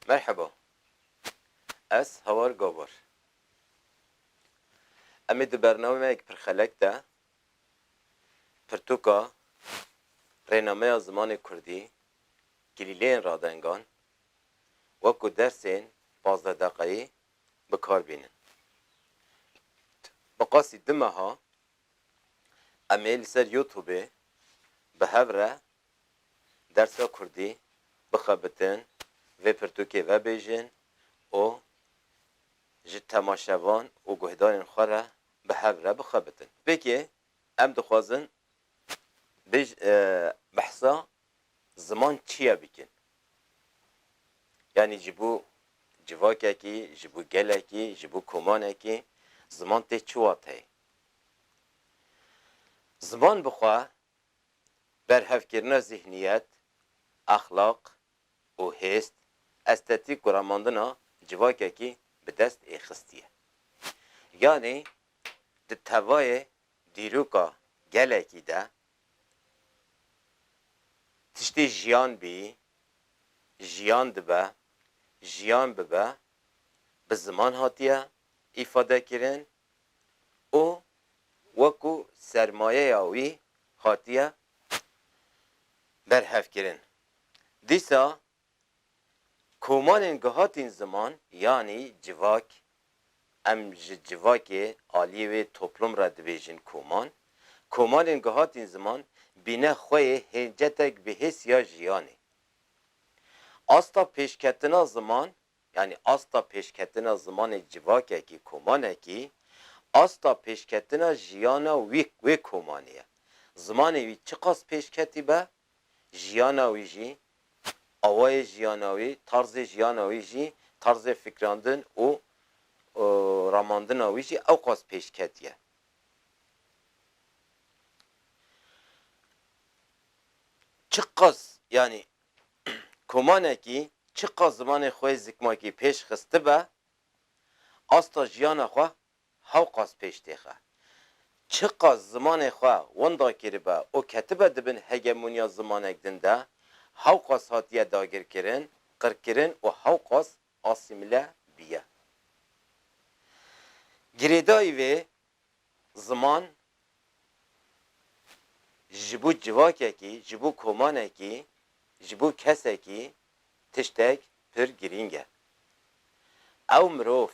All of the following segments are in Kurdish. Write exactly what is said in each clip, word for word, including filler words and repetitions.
Merheba. Ez Hawar Gabar. Em ê di bernameyek pirxelek de pirtûka rênameya zimanê kurdî, kilîleyên radengan, wekû dersên pazdeh deqeyî bi kar bînin. Bi qasî du meha em ê li ser YouTubeê bi hev re dersa kurdî bixebitin, vê pirtûkê vebêjin û ji temaşevan û guhdarên xwe re bi hev re bixebitin. Pêkê em dixwazin bêj-, e, behsa ziman çi ye bikin. Yanî ji bo civakekî, ji bo gelekî, ji bo komanekî ziman tê çi wateyê? Ziman bi xwe berhevkirina zihniyet, exlaq û hêst, estetîk û ramandina civakekî bi dest ê xistiye. Yanî di tevayê dîroka gelekî de tiştê jiyan bî, jiyan dibe, jiyan bibe, bi ziman hatiye îfadekirin û wekû sermayeya wî hatiye berhevkirin. Dîsa komanên gihatîn ziman, yanî civak, em ji civakê aliyê wê toplum re dibêjin koman, komanên gihatîn ziman bîne xwe yê hêncetek bihês ya jiyanê. Asta pêşketina ziman, yanî asta pêşketina zimanê civakekî, komanekî, asta pêşketina jiyana wî, wê komanê ye. Zimanê wî çiqas pêşketî be, jiyana wî jî, awayê jiyana wî, tarzê jiyana wî jî, tarzê fikrandin û, û ramandina wî jî ewqas pêşketî ye. Çiqas, yanî komanekî çiqas zimanê xwe yê zikmakî pêş xistibe, asta jiyana xwe hewqas pêş têxe. Çiqas zimanê xwe winda kiribe û ketibe di bin hegemoniya zimanek din de, hewqas hatiye dagirkirin, qirkirin û hewqas asîmîle biye. Girêdayî vê ziman ji bo civakekî, ji bo komanekî, ji bo kesekî tiştek pir girîng e. Ew mirov,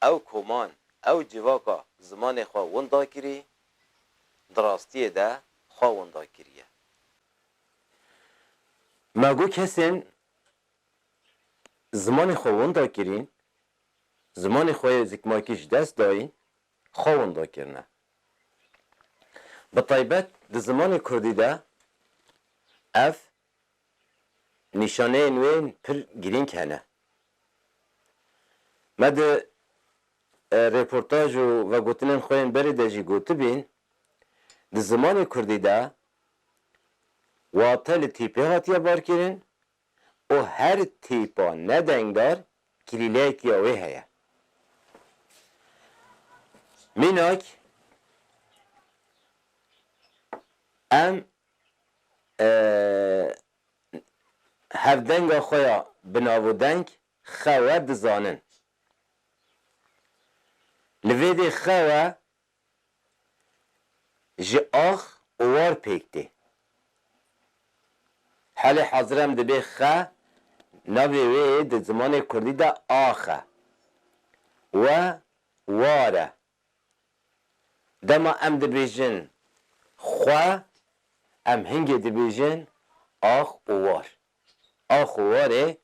ew koman, ew civaka zimanê xwe winda kirî, di rastiyê de xwe winda kiriye. Me got kesên zimanê xwe winda kirîn, zimanê xwe yê zikmakî ji dest dayîn, xwe winda kirine. Bi taybet di zimanê kurdî de ev nîşaneyên wê pir girîng hene. Me di, e, rêportaj û vegotinên xwe yên berê de jî gotibîn, di zimanê kurdî de wate li tîpê hatiye barkirin, û her tîpa nedengdar kilîleyekî ya wê heye. Mînak, em, e, hevdenga xwe ya bi nav û deng xewe dizanin. Li vê dê xewe ji ax û war pêk tê. Halê hazir em dibê xe, navê wê di zimanê kurdî de ax e. We war e. Dema em dibêjin xwe, em hingê dibêjin ax û war. Ax û warê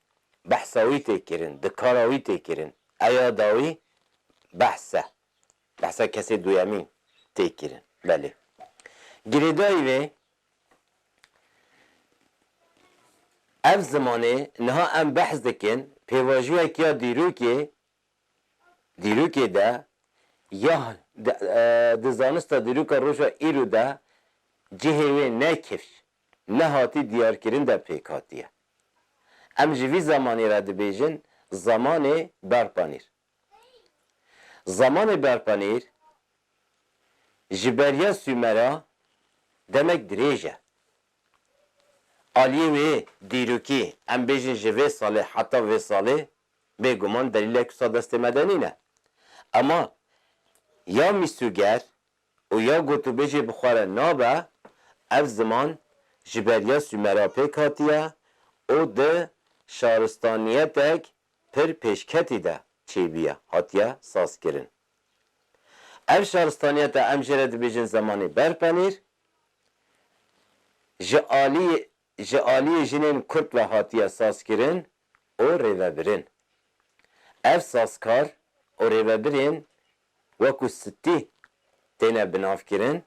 behsa wî tê kirin, di kara wî tê kirin. Eya dawî behs e. Behsa kesê duyemîn tê kirin. Belê. Girêdayî vê ev zimanê niha em behs dikin, pêvajoyek ya dîrokê, dîrokê de ya di, e, di zanista dîroka roja îro de cihê wê ne kifş, ne hatî diyarkirin de pêk hatiye. Em ji vî zemanî re dibêjin zemanê berpanîr. Zemanê berpanîr ji beriya Sûmera demek dirêj e. aliyê wê dîrokî, em bêjin ji vê salê heta vê salê, bêguman delîlek wisa destê me de nîne. Ema ya mîsûger û ya gotûbêjê bi xwe re nabe, ev ziman ji beriya Sûmera pêk hatiye û di şaristaniyetek pir pêşketî de çêbûye, hatiye sazkirin. Ev şaristaniyete em jê re dibêjin zemanê berpenîr, ji aliyê, ji aliyê jinên Kurd ve hatiye sazkirin û rêvebirin. Ev sazkar û rêvebirên wekû stî têne binavkirin,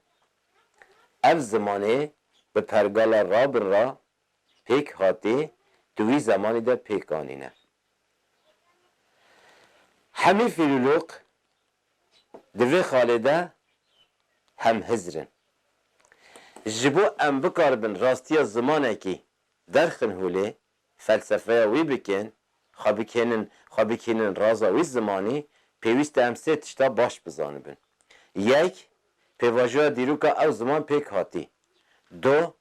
ev zimanê bi pergala rabin re pêk hatî, di wî zemanî de pêk anîne. Hemî fîlolog di vê xalê de hemhizr in. Ji bo em bikaribin rastiya zimanekî derxin holê, felsefeya wî bikin, xwe bikênin, xwe bikînin raza wî zimanî, pêwîst e em sê tişta baş bizanibin. Yek, pêvajoya dîroka ew ziman pêk hatî. Du,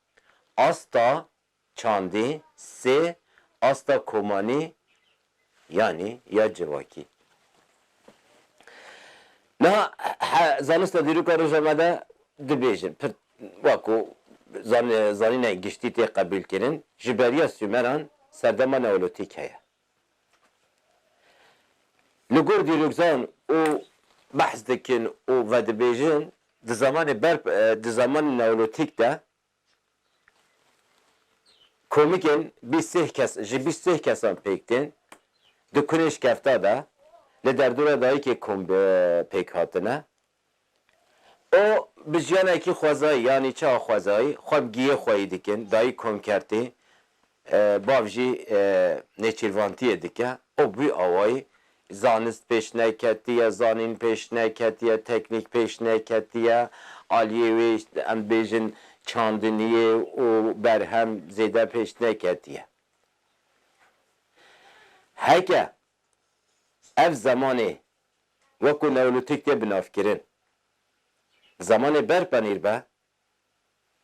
asta çandî, sê, asta komanî, yanî ya civakî. Niha he, zanista dîroka roja me de dibêjin, pir, wekû zan-, zanîneke giştî tê qebûlkirin, ji beriya Sûmeran serdema neolotîk heye. Li gor dîrokzan û behs dikin û vedibêjin, di zemanê ber, di zemanê neolotîk de komikên bîst sê kes, ji bîst sê kesan pêk tên, di kunê şikefta de, li derdora dayikê kom bi pêk hatine. Û bi jiyanekî xwezayî, yanî çawa xwezayî, xwe bi giyê xweyî dikin, dayî komkertî, e, bav jî, e, nêçîrvantiyê dike. Û bi wî awayî zanist pêş neketiye, zanîn pêş neketiye, teknîk pêş neketiye, aliyê wê, işte, em bêjin çandiniyê û berhem zêde pêş neketiye. Heke ev zemanê wekû neolîtîk tê binavkirin, zemanê berpenîr be,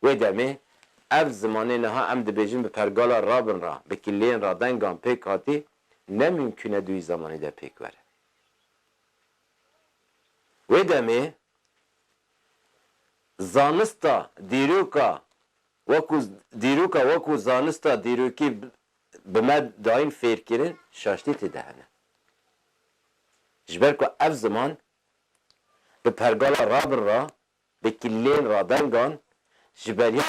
wê demê ev zimanê niha em dibêjin bi pergala rabin re, bi kileyên radengan pêk hatî, ne mimkûn e di wî zemanî de pêk were. Wê demê zanista dîroka wekû, dîroka wekû zanista dîrokî bi, bi me dayîn fêrkirin, şaştî tê de hene. Ji ber ku ev ziman bi pergala rabin re, bi kileyên radengan ji beriya